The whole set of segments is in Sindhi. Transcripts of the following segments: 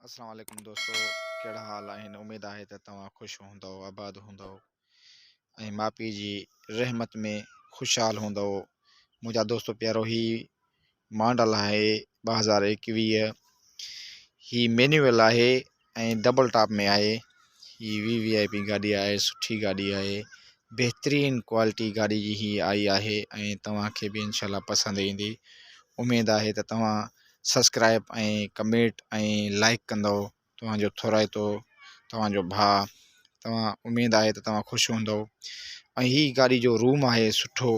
السلام عليڪم دوستو ڪهڙا حال آهن اميد آهي ته توهان خوش هوندؤ آباد هوندؤ ۽ ماء پيء جي رحمت ۾ خوشحال هوندؤ منهنجا دوستو پيارو هي ماڊل آهي 2021 هي مينيول آهي ۽ ڊبل ٽاپ ۾ آهي هي وي وي آئي پي گاڏي آهي سٺي گاڏي آهي بهترين ڪوالٽي گاڏي جي هي آئي آهي ۽ توهان کي به انشاء الله پسند ايندي اميد آهي ته توهان سبسڪرائب ۽ ڪمينٽ ۽ لائڪ ڪندو توهان جو ٿورائتو توهان جو ڀاء توهان اميد آهي ته توهان خوش هوندو ۽ هي گاڏي جو روم آهي سٺو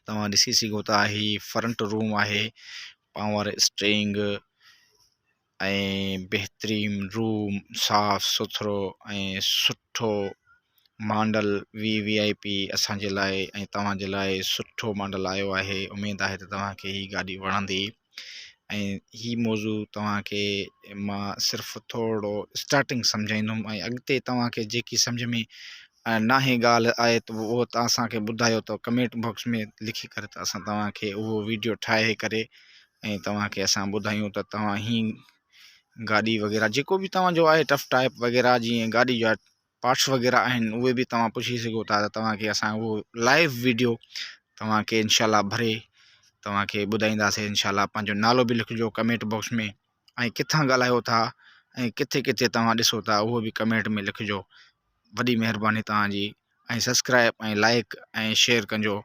توهان ڏسي سگهو ٿا هي فرنٽ روم آهي پاور اسٽيرنگ ۽ بهترين روم صاف سٿرو ۽ سٺو ماڊل وي وي آئي پي اسان جي لاء ۽ توهان جي لاء سٺو ماڊل آيو آهي اميد آهي ته توهان کي هي گاڏي وڻندي ۽ هي موضوع توهان کي مان صرف ٿورو اسٽارٽنگ سمجهائيندم ۽ اڳتي توهان کي جيڪي سمجهه ۾ ناهي ڳالهه آهي ته اهو توهان اسان کي ٻڌايو ته ڪمينٽ باڪس ۾ لکي ڪري ته اسان توهان کي اهو ويڊيو ٺاهي ڪري ۽ توهان کي اسان ٻڌايون ته توهان هي گاڏي وغيره جيڪو به توهان جو آهي ٽف ٽائپ وغيره جيئن گاڏي جا پارٽس وغيره آهن اهي به توهان پڇي سگهو ٿا ته توهان کي اسان اهو لائيو ويڊيو توهان کي انشاء الله ڀري توهان کي ٻڌائينداسين انشاء الله پنهنجو نالو به لکجو ڪمينٽ باڪس ۾ ۽ ڪٿان ڳالهايو ٿا ۽ ڪٿي ڪٿي توهان ڏسو ٿا اهو به ڪمينٽ ۾ لکجو وڏي مهرباني توهان جي ۽ سبسڪرائب ۽ لائڪ ۽ شيئر ڪجو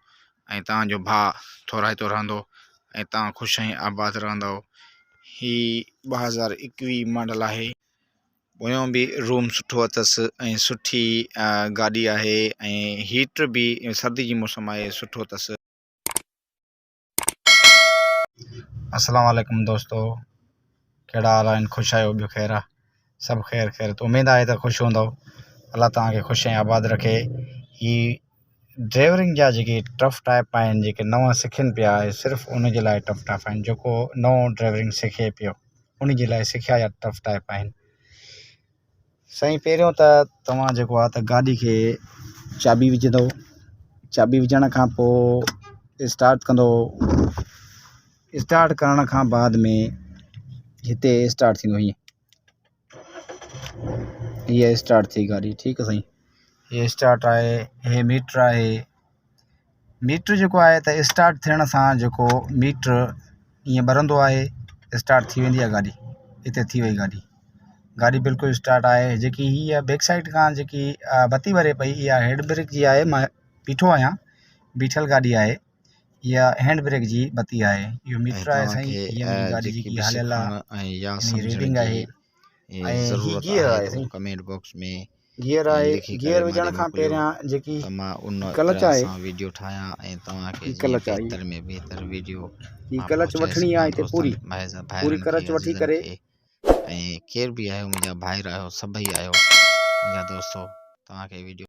۽ توهان جو ڀاء ٿورائتو رهندو ۽ توهان خوش ۽ آباد رهندو هي 2021 ماڊل آهي پويان به روم سٺو اٿس ۽ سٺي گاڏي آهي ۽ هيٽر به سردي جي موسم آهي سٺو اٿس. السلام عليڪم دوستو ڪهڙا حال آهن خوش آهيو ٻيو خير آهي سڀ خير خير اميد آهي ته خوش هوندو الله توهان کي خوش ۽ آباد رکي هي ڊرائيورنگ جا جيڪي ٽف ٽائپ آهن جيڪي نوان سکن پيا اهي صرف ان جي لاء ٽف ٽائپ آهن جيڪو نئون ڊرائيورنگ سکي پيو ان جي لاء سکيا جا ٽف ٽائپ آهن سائين پهريون ته توهان جيڪو آهي ته گاڏي کي چاٻي وجهندو چاٻي وجهڻ کان پوء اسٽارٽ ڪندو اسٽارٽ ڪرڻ کان بعد ۾ هتي اسٽارٽ ٿيندو هيئن هيء اسٽارٽ ٿي گاڏي ٺيڪ آهي سائين هي اسٽارٽ آهي هي ميٽر آهي ميٽر جيڪو آهي ته اسٽارٽ ٿيڻ سان جيڪو ميٽر ائين ٻرندو آهي اسٽارٽ ٿي ويندي آهي گاڏي هتي ٿي وئي گاڏي گاڏي بلڪل اسٽارٽ آهي جيڪي هيء بيڪ سائيڊ کان جيڪي بتي ٻري پئي اها هيڊ بريڪ جي آهي مان بيٺو آهيان بيٺل گاڏي آهي اها هينڊ بريڪ جي بتي آهي اهو ۽ ميٽر آهي توهان سائين کي هيء منهنجي گاڏي جيڪي جيڪي به هليل سکڻ آهي ۽ يا ان جي سمجهڻ ريڊنگ جي آهي ۽ هي ضرورت گيئر آهي آهي ته سائين اهو ڪمينٽ باڪس ۾ گيئر آهي لکي گيئر ڪري وجهڻ مانڏي کان موڪليو پهريان جيڪي ته مان ان ڪلچ طرح آهي سان ويڊيو ٺاهيان ۽ توهان کي هي جيئن ڪلچ آهي بهتر ۾ بهتر ويڊيو هي مان ڪلچ پهچائي وٺڻي سگهان آهي هتي دوستن پوري پوري ڀائرن کي ڪلچ وٺي عزيزن ڪري کي ۽ ڪير به آهيو منهنجا ڀائر آهيو سڀئي آهيو منهنجا دوستو توهان کي ويڊيو.